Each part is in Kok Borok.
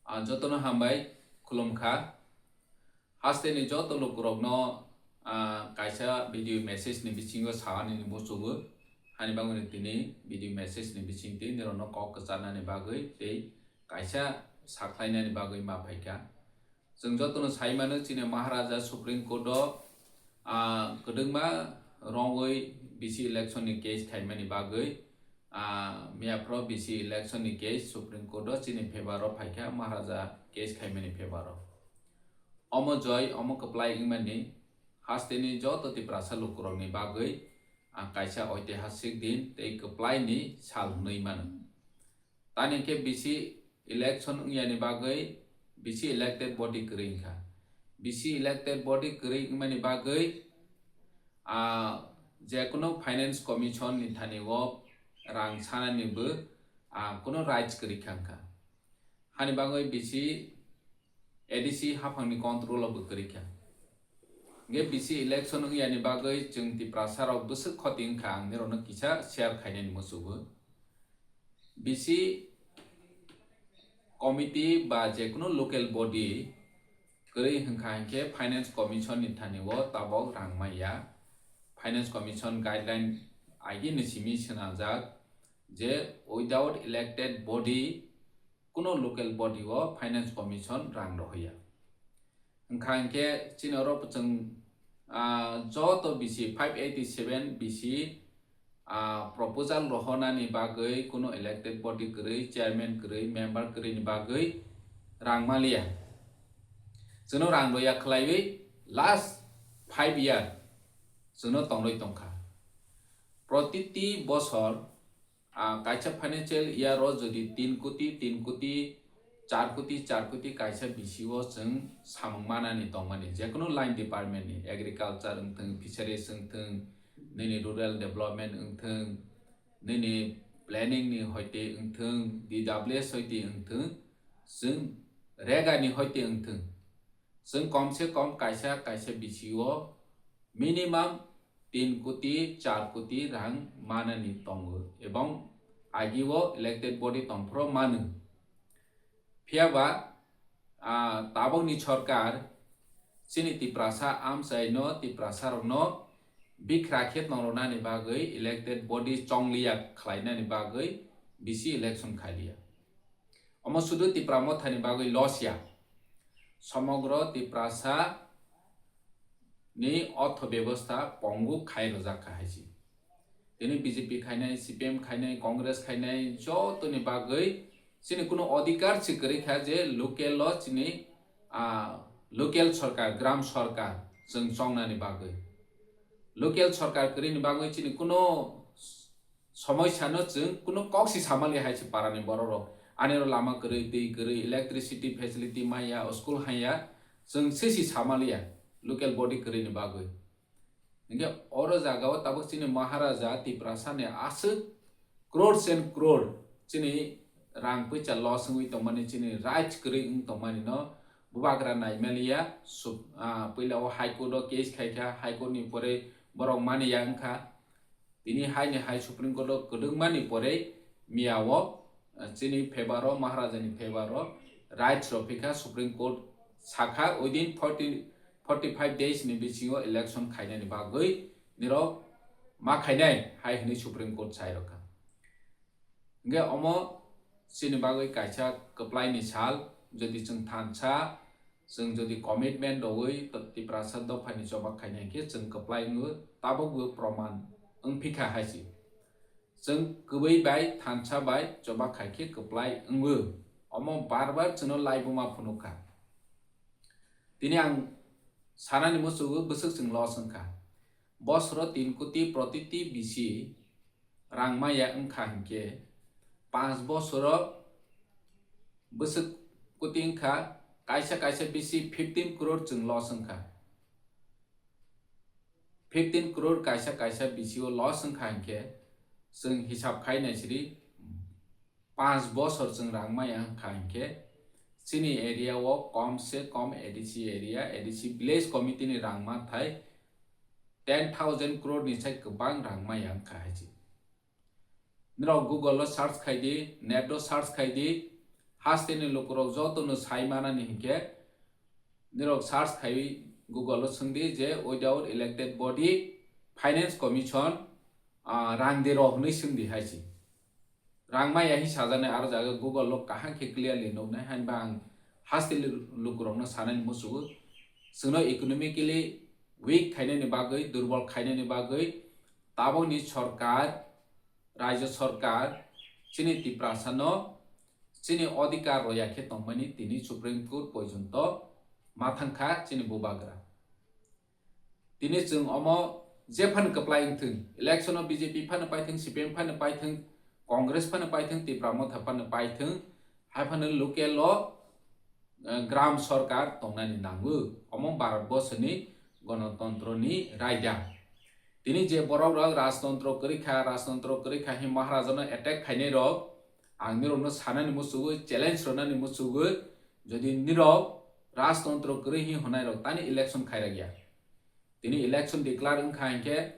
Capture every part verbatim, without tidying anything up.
Ah, jotono hambai khulumkha. Hasteni joto lukurokno, ah, kaisa video message ni bisingo saani ni muchungo. Hani bagwi tini video message ni bisingtwi nirokno kok kwcharnani bagwi tei kaisa sakhlainani bagwi ma phaikha. Chwng jotono sai mano, chini Maharaja Supreme Court o, ah, kwdwkma wrongwi B C election ni case khaimani bagwi, ah, miyaphoro B C election ni case Supreme Court o chini favour o phaikha, Maharaja case khaimani favour o. Omo joy, omo kwplai wngmani hasteni joto Tiprasa lukurokni bagwi, ah, kaisa oitihasik din tei kwplaini sal hwnwi mano. Tani khe B C election wngyani bagwi B C elected body kwrwi wngkha. B C elected body kwrwi wngmani bagwi, ah, jekunu Finance Commission ni thani o rang sanani bo, ah, kunu rights kwrwi kha wngkha. Hani bagwi B C A D C haphangni control o bo kwrwi kha. Hingke B C election wngyani bagwi chwng Tiprasa rok bwswk khoti wngkha, ang nirokno kisa share khainani muchungo. B C committee ba jekunu local body kwrwi hwnkha hinkhe Finance Commission ni thani o tabok rang maya. Finance Commission guideline agini simi swnamjak je without elected body kuno local body o Finance Commission rang rohoya. Wngkha hinkhe chini oro chwng, ah, joto B C five eighty seven B C, ah, proposal rohonani bagwi kuno elected body kwrwi, chairman kwrwi, member kwrwi ni bagwi rang maliya. Chwngno rang roya khwlaiwi last five year chwngno tongwi tongkha. Protiti bosor, ah, kaisa financial year o jodi tin koti, tin koti, char koti, char koti kaisa B C o chwng samung manani tongmani, jekunu line department ni, agriculture wngthwng, fisheries wngthwng, nini rural development wngthwng, nini planning ni hoite wngthwng, D W S hoite wngthwng, chwng rega ni hoite wngthwng, chwng kom se kom kaisa kaisa B C o minimum tin koti, char koti rang manani tongo, ebong agi o elected body tongphuru mano. Phiya ba, ah, tabokni sorkar chini Tiprasa amchaino, Tiprasa rokno bikra khe tongronani bagwi elected body chongliya khlainani bagwi B C election khailiya. Omo sudu Tipra Mothani bagwi loss ya. Somogro Tiprasa ni ortho bebosta pongu khai rwjak kha hai se. Tini B J P khainai, C P M khainai, Congress khainai jotoni bagwi chini kuno odhikar se kwrwi kha je local o chini, ah, local sorkar, gram sorkar chwng chongnani bagwi. Local sorkar kwrwini bagwi chini kuno somoi sano chwng kuno kok si samali hai se parani borok rok. Ani oro lama kwrwi, twi kwrwi, electricity facility maya, o school hanya, chwng se si samaliya local body kwrwini bagwi. Hinkhe oro jaga o tabuk chini Maharaja Tiprasa ni aswk crores and crore chini rang puisa loss wngwi tongmani, chini rights kwrwi wng tongmani no bubagra naimaliya. Sup-, ah, puila o High Court o case khaikha, High Court ni pore borok maniya wngkha. Tini hai ni hai Supreme Court o kwdwkmani pore miya o, ah, chini favour o, Maharaja ni favour o rights rok phikha. Supreme Court sakha within forty, forty five days ni bisingo election khainani bagwi nirok ma khainai hai hwnwi Supreme Court sai rokha. Hingke omo chini bagwi kaisa kwplai ni sal, jodi chwng thansa, chwng jodi commitment rogwi to-, Tiprasa dophani choba khainai khe chwng kwplai wngo, tabukbo proman wngphikha hai se. Chwng kwbwi bai thansa bai choba khai khe kwplai wngo. Omo bar bar chwngno laibuma phunukha. Tini ang sanani muchungo bwswk chwng loss wngkha. Bosoro tin koti protiti bisi rang maya wngkha hinkhe, panch bosoro bwswk koti wngkha, kaisa kaisa bisi fifteen crore chwng loss wngkha. Fifteen crore kaisa kaisa bisi o loss wngkha hinkhe, chwng hisab khai naisiri, panch bosor chwng rang maya wngkha hinkhe, chini area o kom se kom A D C area, A D C village committee ni rang mathai ten thousand crore ni sai kwbang rang maya wngkha hai se. Norok Google o search khai di, net o search khai di, Hasteni lukurok jotono sai manani hinkhe nirok search khaiwi Google o swngdi je without elected body finance commission, ah, rang de rw hwnwi swngdi hai se. Rang maya hi sajani aro jaga Google o kaham khe clearly nuknai, hainba ang hasteni lukurokno sanani musugo. Chwngno economically weak khainani bagwi, durbol khainani bagwi tabokni sorkar, rajya sorkar chini Tiprasano chini odhikar roya khe tongmani tini Supreme Court porjonto ma thangkha chini bubagra. Tini chwng omo je phano kwplai wngthwng, election o B J P phano paithwng, C P M phano paithwng, Congress phano paithwng, Tipra Motha phano paithwng, hai phano local o, eh, gram sorkar tongnani nango. Omo Bharat borsoni gonotontro ni raida. Tini je borok rok rajtontro kwrwi kha, rajtontro kwrwi kha hin Maharajano attack khainai rok, ang nirokno sanani musugo, challenge rwnani musugo, jodi nirok rajtontro kwrwi hin hwnai rok tani election khairakya. Tini election declare wngkha hinkhe,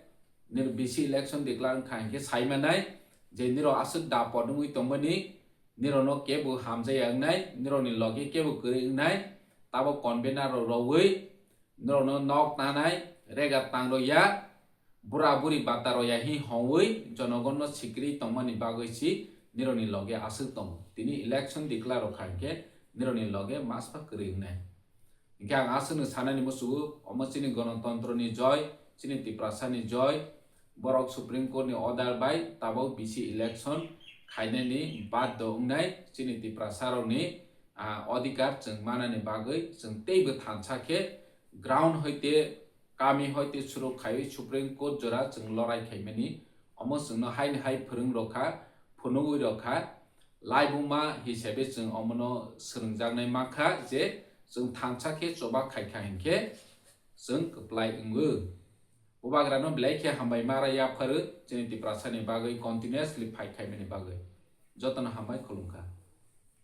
nir bisi election declare wngkha hinkhe sai manai je nirok aswk da podungwi tongmani, nirokno kebo hamjaya wngnai, nirokni loge kebo kwrwi wngnai, tabo convener rok rogwi nirokno nok tanai, rega tang rwya, bura buri bata rwya hi hongwi jonogonno sikri tongmani bagwi si nirokni loge aswk tongo. Tini election declare rwkha hinkhe nirokni loge maspa kwrwi wngnai. Hinkhe ang aswkno sanani musugo, omo chini gonotontro ni joy, chini Tiprasa ni joy, borok Supreme Court ni order bai tabok bisi election khainani baddo wngnai chini Tiprasa rokni, ah, odhikar chwng manani bagwi chwng teibo thansa khe ground hoite kami hoite suruk khaiwi Supreme Court jora chwng lorai khaimani, omo chwngno haini hai phwrwng rokha, phunugwi rokha, laibuma hisabe chwng omono swrwngjaknai mankha je chwng thansa khe choba khaikha hinkhe chwng kwplai wngo. Bubagrano belai khe hambai mara yapharwi chini Tiprasani bagwi continuously fight khaimani bagwi. Jotono hambai khulumkha.